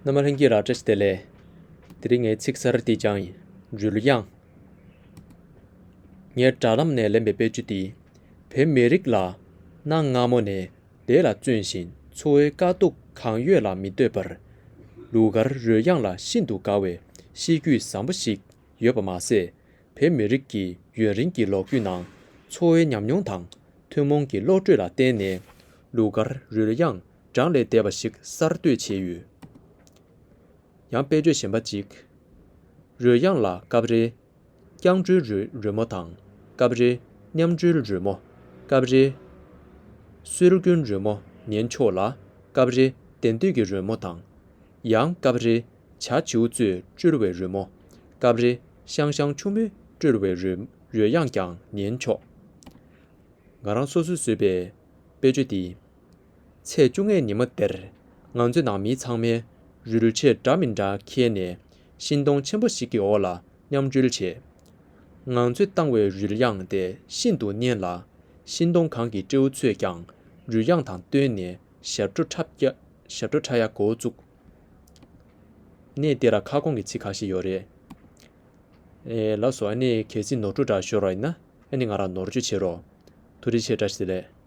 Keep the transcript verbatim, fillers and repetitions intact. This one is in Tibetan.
རྣམ་པ་ལྷན་རྒྱས་ལ་བཀྲ་ཤིས་བདེ་ལེགས། དེ་རིང་ངའི་ཚིག་གསར་འདི་ཅང་ཡིན། རོལ་དབྱངས། ངའི་དྲ་ལམ་ནས་ལེན་པའི་དཔེ་བརྗོད་འདི། བོད་མི་རིགས་ལ་གནའ་སྔ་མོ་ནས་ལས་ལ་བརྩོན་ཞིང་འཚོ་བའི་དཀའ་སྡུག་གང་ཡོད་ལ་མི་ལྟོས་པར། ལུག་མཁར་རོལ་དབྱངས་ལ་ཤིན་ཏུ་དགའ་བའི་གཤིས་རྒྱུད་བཟང་པོ་ཞིག་ཡོད་པ་མ་ཟད། བོད་མི་རིགས་ཀྱི་ཡུན་རིང་གི་ལོ་རྒྱུས་ནང་འཚོ་བའི་ཉམས་མྱོང་དང་ཐུན་མོང་གི་བློ་གྲོས་ལ་བརྟེན་ནས། ལུག་མཁར་རོལ་དབྱངས་གྲངས་ལས་འདས་པ་ཞིག་གསར་གཏོད་བྱས་ཡོད། ཡང་དཔེ་བརྗོད་གཞན་པ་གཅིག། རོལ་དབྱངས་ལ་སྐབས་རེ་སྐྱང་བྲོའི་རོལ་རོལ་མོ་དང་། སྐབས་རེ་མཉམ་འགྲོའི་རོལ་མོ། སྐབས་རེ་སྲོལ་རྒྱུན་རོལ་མོ་ཉན་ཆོག་ལ། སྐབས་རེ་དེང་དུས་ཀྱི་རོལ་མོ་དང་། ཡང་སྐབས་རེ་བྱ་བྱིའུ་ཚོས་དཀྲོལ་བའི་རོལ་མོ། སྐབས་རེ་ཤང་ཤང་ཆུང་མོས་དཀྲོལ་བའི་རོལ་རོལ་དབྱངས་ཀྱང་ཉན་ཆོག། ང་རང་སོ་སོས་བཟོས་པའི་དཔེ་བརྗོད་འདི། ཚེས་བཅོ་ལྔའི་ཉིན་མོ་དེར། ང་ཚོའི་ནང་མི་ཚང་མས་རོལ་ཆས་འདྲ་མི་འདྲ་ཁྱེར་ནས། ཤིང་སྡོང་ཆེན་པོ་ཞིག་གི་འོག་ལ་མཉམ་འགྲུལ་བྱས། ང་ཚོས་བཏང་བའི་རོལ་དབྱངས་དེ་ཤིན་ཏུ་སྙན་ལ། ཤིང་སྡོང་གང་གི་སྤྲེའུ་ཚོས་ཀྱང་རོལ་དབྱངས་དང་བསྟུན་ནས་ཞབས་བྲོ་འཁྲབ་རྒྱ་ཞབས་བྲོ་འཁྲབ་ཡག་འགོ་བཙུགས། ནས་དེ་ལ་ཁ་སྐོང་གི་ཚིག་ཁ་ཤས་ཡོད་རེད། ཨེ། ལགས་སོ། ཨ་ནི་གལ་སྲིད་ནོར་འཁྲུལ་འདྲ་ཤོར་བ་ཡིན་ན། ཨ་ནི་ང་རང་ནོར་བཅོས་བྱེད་རོགས། ཐུགས་རྗེ་ཆེ། བཀྲ་ཤིས་བདེ་ལེགས།